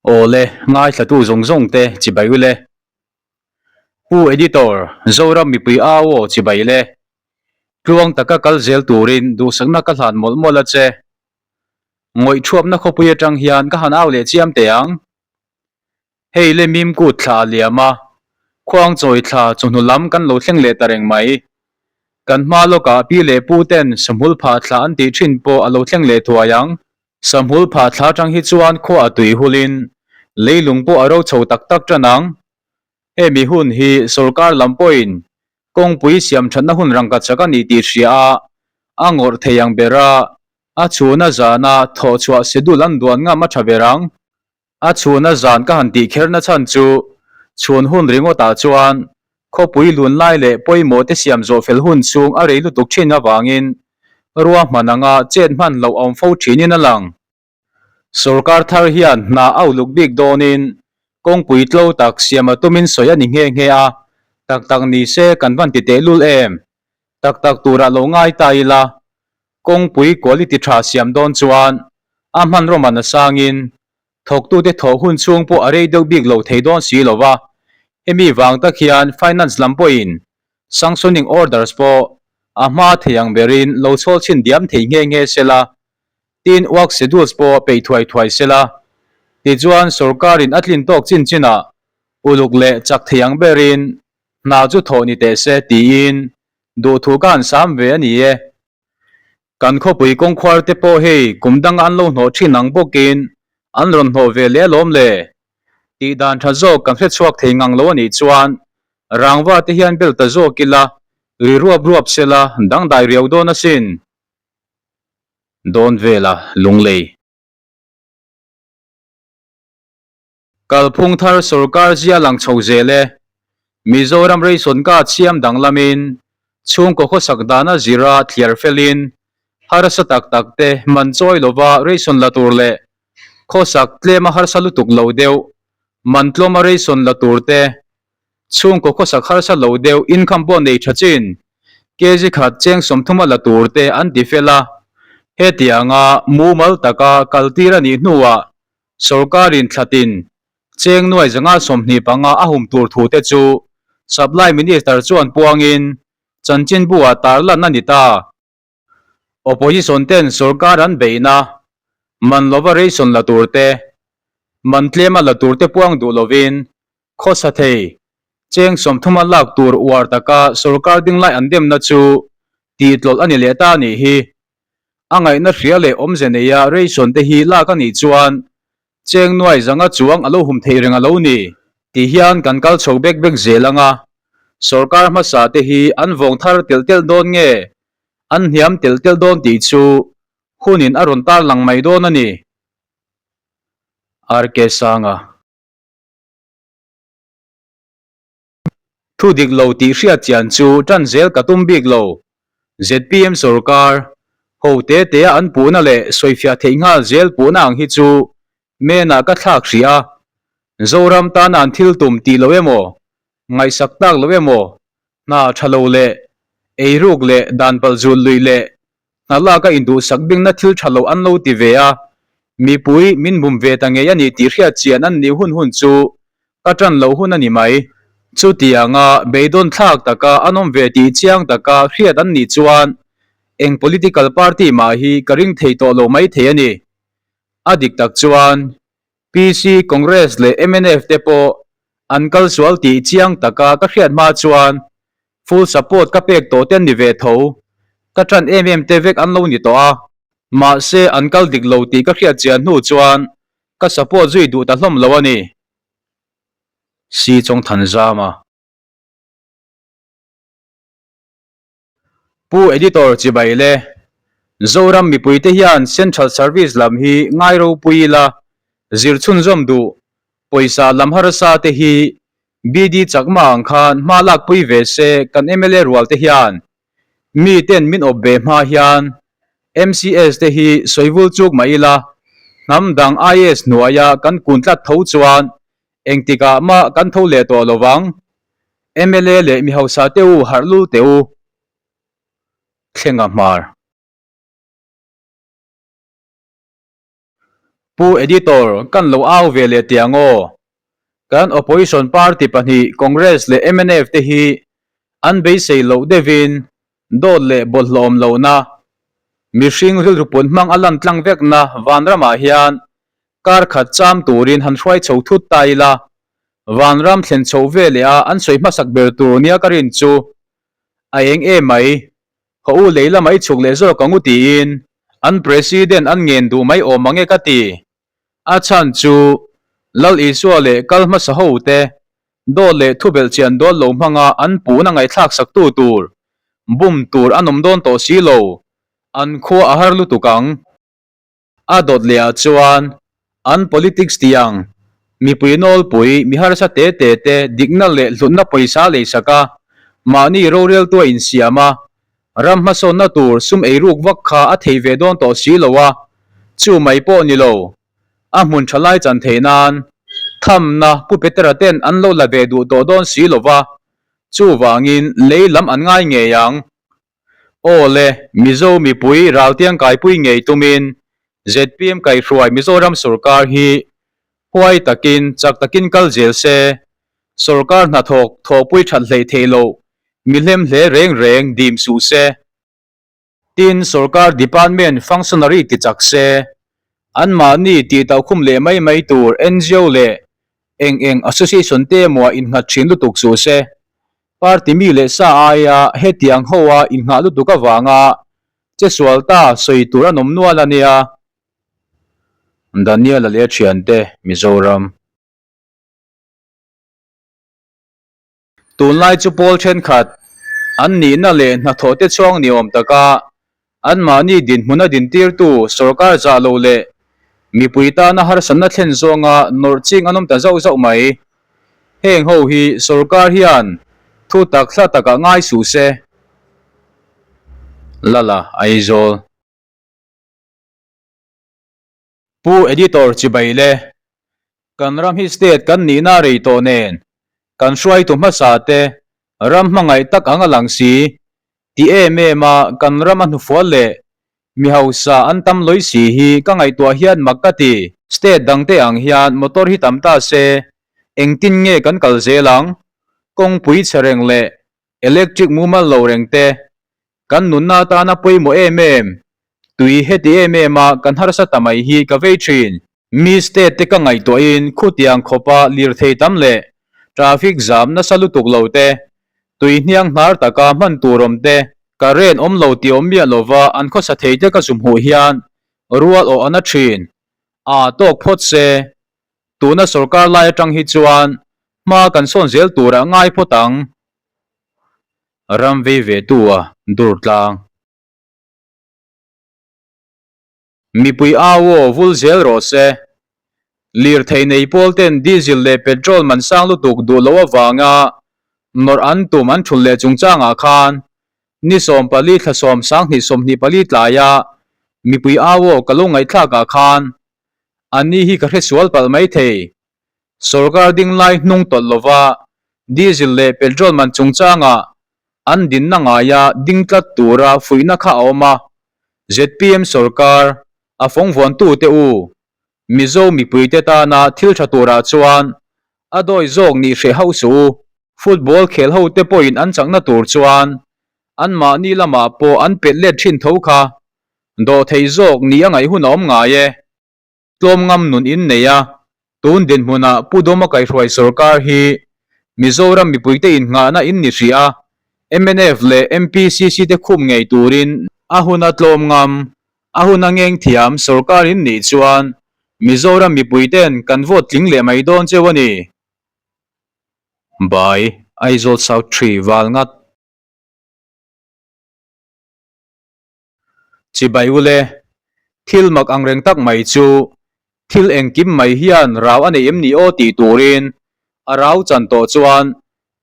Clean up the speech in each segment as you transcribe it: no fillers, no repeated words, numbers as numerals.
Awle, ngaithlatu zawng zawng te chibai ule. Pu Editor, Zoram mipui au aw chibai le. Tluang taka kal zel turin duhsakna ka hlan mawlh mawlh a che. Ngawih thuapna khawpui atang hian ka han au leh chiam teh ang. Hei le mim kut thla a liam a, khuang chawi thla chawhnu lam kan lo thleng leh ta reng mai. Kan hma lawkah pi leh pu ten sahmul phah thla an tih thin pawh a lo thleng leh thuai ang. Sahmul phah thla atang hi chuan khua a tui hulin leilung pawh a ro chho tak tak tan ang. Hemi hun hi sorkar lam pawhin kawngpui siam thatna hun rangka chak a ni tih hria a, a ngawrh thei ang bera a chhuna zana thawhchhuah schedule an duan ngam a tha ber ang. A chhuna zan ka han tih kherna chhan chu chhun hun ringawtah chuan khawpui lun lai leh pawimawh te siam zawh fel hun chhung a rei lutuk thin avangin ruahman anga chet hman loh a awm fo thinin a lang. Sorkar thar hian hna a uluk bik dawnin kawngpui tlo tak siam a tumin sawi a ni nghe nghe a, tak tak ni se kan van ti tehlul em? Tak tak turah lo ngai ta ila Kawngpui quality tha siam dawn chuan a hmanraw man a sangin thawktute thawh hun chhung pawh a rei deuh bik lo thei dawn si lo va, hemi vang tak hian finance lam pawhin sanctioning orders pawh a hma thei ang berin lo chhawl chhin diam thei nghe nghe se la, tin work schedules pawh peih thuai thuai se la, tichuan sorkarin a tlin tawk chin chinah uluk leh chak thei ang berin hna chu thawh ni teh se tiin duhthu ka han sam ve a ni e. Kan khawpui kawngkhuar te pawh hei kum danga an lo hnawh thin ang bawkin an rawn hnawh ve leh alawm le. Tih dan tha zawk kan hre chhuak thei ngang lo a nih chuan rangva te hian bel ta zawk ila ri ruap ruap sela dangdai riau dawn asin. Dawn vela lunglei. Kalphung thar sorkar zia lang chho zel e. Mizoram ration card siam danglamin chhungkaw khawsak dana zira thliar felin harsa tak tak te man chawi lova ration la tur leh khawsak tlema harsa lutuk lo deuh man tlawma ration la tur te chhungkaw khawsak harsa lo deuh income pawh nei tha chin kg khat cheng 30 a la tur te an ti fel a. Hetianga mumal taka kaltir a nih hnuah Sorkarin thlatin cheng nuai zanga 25 a hum tur thu te chu Supply Minister chuan puangin chanchinbu ah tarlan a ni ta. Opposition ten sorkar an beihna man lova ration la tur te, man tlema la tur te puang duh lovin khawsa thei cheng 30 a lak tur uar taka sorkar dinglai an demna chu tihtlawlh a ni leh ta a nih hi. A ngaihna hria leh awmze neia ration te hi lak a nih chuan cheng nuai zanga chuang a lo hum theih reng a lo ni tih hian kan kal chho bek bek zel ang a, sorkar hmasa te hi an vawng thar telh telh dawn nge an hniam telh telh dawn tih chu hunin a rawn tarlang mai dawn a ni. RK Sanga. Thu dik lo tih hriat chian chu tan zel ka tum bik lo. Zpm sorkar, ho te te a an puhna leh sawifiah theih nghal zel puhna ang hi chu menah ka thlak hrih a. Zoram tana an thil tum tih lo emaw, ngaihsak tak lo emaw, hna tha lo leh eiruk leh dan palh zul luih leh Hna lak a induhsak bingna thil tha lo an lo ti ve a, mipui min bum ve ta ngei a ni tih hriat chian an nih hun hun chu ka tan loh hun a ni mai. Chutianga beidawn thlak taka an awm ve tih chiang taka hriat an nih chuan eng political party mah hi ka ring thei tawh lo mai thei a ni. A dik tak chuan PC, Congress leh mnf te pawh an kal sual tih chiang taka ka hriat hma chuan Full support ka pek tawh te an ni ve tho. Ka ṭan em em te vek an lo ni tawh a. Mahse an kal dik lo tih ka hriat chian hnu chuan ka support zui duh ta hlawm lo a ni. Si Chawngthanzama. Pu Editor chibai le. Zoram mipuite hian Central Service lam hi ngai ropui ila zir chhunzawm duh pawisa lam harsa te hi BD Chakma ang khan hma lakpui ve se kan mla rual te hian mi ten min awp ve hma hian MCS te hi sawivul chuk mah ila hnam dang IAS hnuaia kan kun tlat tho chuan engtikah mah kan tho leh tawh lo vang. Mla leh mi hausa te u harh lul teh u. Thlenga hmar. Pu Editor, kan lo au ve leh teh ang aw. Kan opposition party pahnih Congress leh mnf te hi an beisei loh deuhin dawt leh bawlhhlawh awm lohna, mihring rilru pun hmang a lan tlang vekna vanramah hian kar khat cham turin han hruai chho thut ta ila, vanram thlen chho ve leh a an sawi hmasak ber tur nia ka rin chu a eng em mai. Ka u lei lamah i chhuk leh zawk ang u tiin an President an ngen duh mai awm ang e ka ti. A chhan chu Lal Isua leh kal hmasa ho te dawt leh thubelh chian dawn lo hmanga an puhna ngaihthlak saktu tur bum tur an awm dawn tawh si lo, an khua a har lutuk ang. A dawt leh ah chuan an politics tih ang mipui nawlpui mi harsa te te te dikna leh hlutna pawisa leisak a, mahni roreltua insiam a, ram hmasawnna tur sum eiruk vak kha a thei ve dawn tawh si lo a, chu mai pawh ni lo, a hmun tha lai chan theih nan thamna Pu Petera ten an lo la ve duh tawh dawn si lo va, chuvangin lei lam an ngai ngei ang. Aw le, Mizo mipui raltiang kaipui ngei tumin zpm kaihruai Mizoram sorkar hi huai takin chak takin kal zel se, sorkar hnathawk thawhpui that hleih theih loh mi hlem hle reng reng dim suh se. Tin, sorkar department functionary ti chak se, anmahni tih taukhum leh mai mai tur ngo leh eng eng association te emaw ah innghat thin lutuk suh se. Party mi leh sa aia hetiang hoa inngah lutuk avanga che sual ta sawi tur an awm nual a nia. Daniel-a leh a thiante, Mizoram. Tunlai chu pawl thenkhat an nihna leh hnathawh te chuang ni awm taka Anmahni dinhmuna dintirtu sorkar zah lo leh mipui tana harsatna thlen zawnga nawrh ching an awm ta zauh zauh mai. Heng ho hi sorkar hian thu tak hla takah ngai suh se. Lala Aizawl. Pu Editor Chibai le, kan ram hi state kan nihna rei tawh nen kan hruaitu hmasa te ram hmangaih tak ang a lang si. Ti em em a kan ram a hnufual leh mi hausa an tam lawi si hi ka ngaihtuah hian mak ka ti. State dang te ang hian motor hi tam ta se engtin nge kan kal zel ang? Kawngpui chhe reng leh electric mumal lo reng te kan nunna atana pawimawh em em tui heti em em a kan harsa ta mai hi ka vei thin. Mi state te ka ngaihtuahin khutiang khawpa lirthei tam leh traffic zam nasa lutuk lo te, tui hniang hnar taka hman tur awm te, current awm lo tih awm miah lova an khawsa thei te ka zu hmuh hian rual awh a na thin. Aa tawk phawt se, tuna sorkar lai atang hi chuan hma kan sawn zel turah ngai phawt ang. Ram vei ve tu a dur tlang. Mipui au aw vul zel rawh se. Lirthei nei pawl ten diesel leh petrol man sang lutuk duh loh avanga nawrh an tum an thul leh chungchangah khan ni 14 thla 10 20 24 tlaia mipui au aw ka lo ngaihthlakah khan ani hi ka hresual palh mai thei. Sorkar ding lai hnung tawlh lova diesel leh petrol man chungchangah an dinna ngaia ding tlat tura fuihna kha a awm a. Zpm sorkar a fawng vuantute u, Mizo mipuite tana thil tha turah chuan a dawi zawk nih hreh hauh suh u. Football khel hote pawhin an chakna tur chuan anmahni lamah pawh an pet let thin tho kha dawhthei zawk nih a ngaih hun a awm ngai e. Tlawm ngam nun in nei a, tun dinhmunah Pu Dawma kaihruai sorkar hi Mizoram mipuite innghahna in ni hrih a, mnf leh MPCC te khum ngei turin a huna tlawm ngam, a huna ngeng thiam sorkar in nih chuan Mizoram mipuiten kan vote tling leh mai dawn cheu a ni. By, Aizawl South Tree Val ngat. Chibai ule, thil mak ang reng tak mai chu thil engkim mai hian rau a nei em ni aw tih turin a rau chan tawh chuan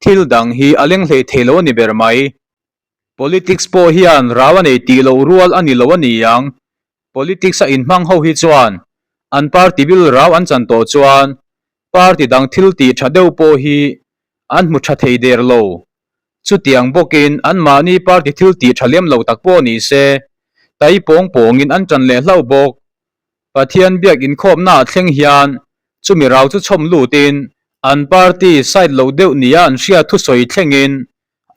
thil dang hi a leng hlei thei lo a ni ber mai. Politics pawh hian rau a nei tih loh rual a ni lo a ni ang. Politics a inhmang ho hi chuan an party bil rau an chan tawh chuan party dang thil tih tha deuh pawh hi an hmu tha thei der lo. Chutiang bawkin anmahni party thil tih tha lem lo tak pawh ni se, tai pawng pawngin an tan leh hlauh bawk. Pathian biak inkhawmnaah thleng hian chumi rau chu chhawm lutin an party side lo deuh nia an hriat thusawi thlengin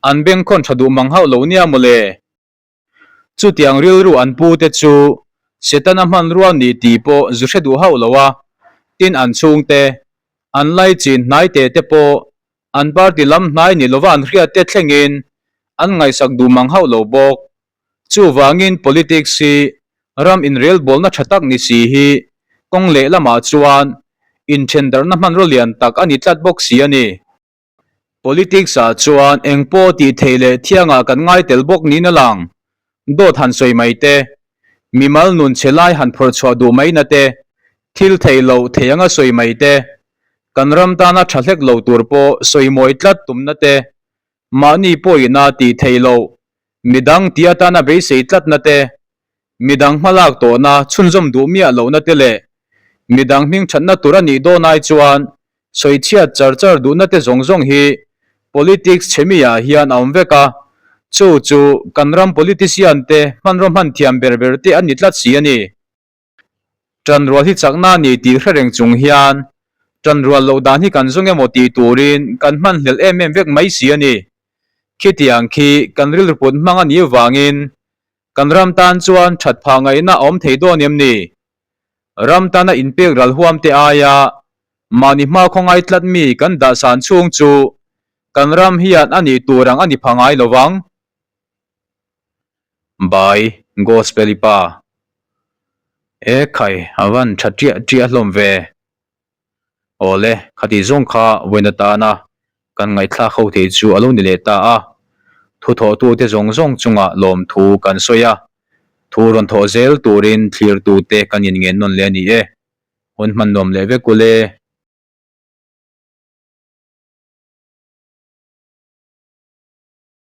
an bengkhawn tha duh mang hauh lo nia mawle. Chutiang rilru an pu te chu Setana hmanrua ni tih pawh zu hre duh hauh lo a, tin an chhungte, an laichin hnai te te pawh an party lam hnai ni lova an hriat te thlengin an ngaihsak duh mang hauh lo bawk. Chuvangin politics hi ram inrelbawlna tha tak ni si hi kawng leh lamah chuan inthendarhna hmanraw lian tak a ni tlat bawk si a ni. Politics ah chuan eng pawh tih theih leh thiangah kan ngai tel bawk niin a lang. Dawt han sawi mai te, mimal nun chhe lai han phawrh chhuah duh mai na te, thil theih loh thei anga sawi mai te, kan ram tana tha hlek lo tur pawh sawi mawi tlat tumna te, mahni pawhina tih theih loh, midang tih atana beisei tlatna te, midang hmalak tawhna chhunzawm duh miah lohna te leh midang hming thatna tur a nih dawn ai chuan sawichhiat char char duhna te zawng zawng hi politics chhe mi ah hian a awm vek a, chu chu kan ram politician te hmanraw hman thiam ber ber te an ni tlat si a ni. Tanrual hi chakna a ni tih hre reng chung hian tanrual loh dan hi kan zawng emaw tih turin kan hmanhlelh em em vek mai si a ni. Khitiang khi kan rilru put hmang a nih vangin Kan ram tan chuan that phah ngaihna a awm thei dawn em ni? Ram tana inpek ral huam te aia mahni hma khawngai tlat mi kan dah san chhung chu kan ram hian a nih tur ang a ni pha ngai lo vang. By Gospel i pa. E khai a van tha ṭiah ṭiah hlawm ve. Awle, khati zawng kha vawiin atana kan ngaihthlak ho thei chu a lo ni leh ta a. Thuthawhtute zawng zawng chungah lawmthu kan sawi a, thu rawn thawh zel turin thlirtute kan inngen nawn leh a ni e. Hun hman nuam leh vek ule.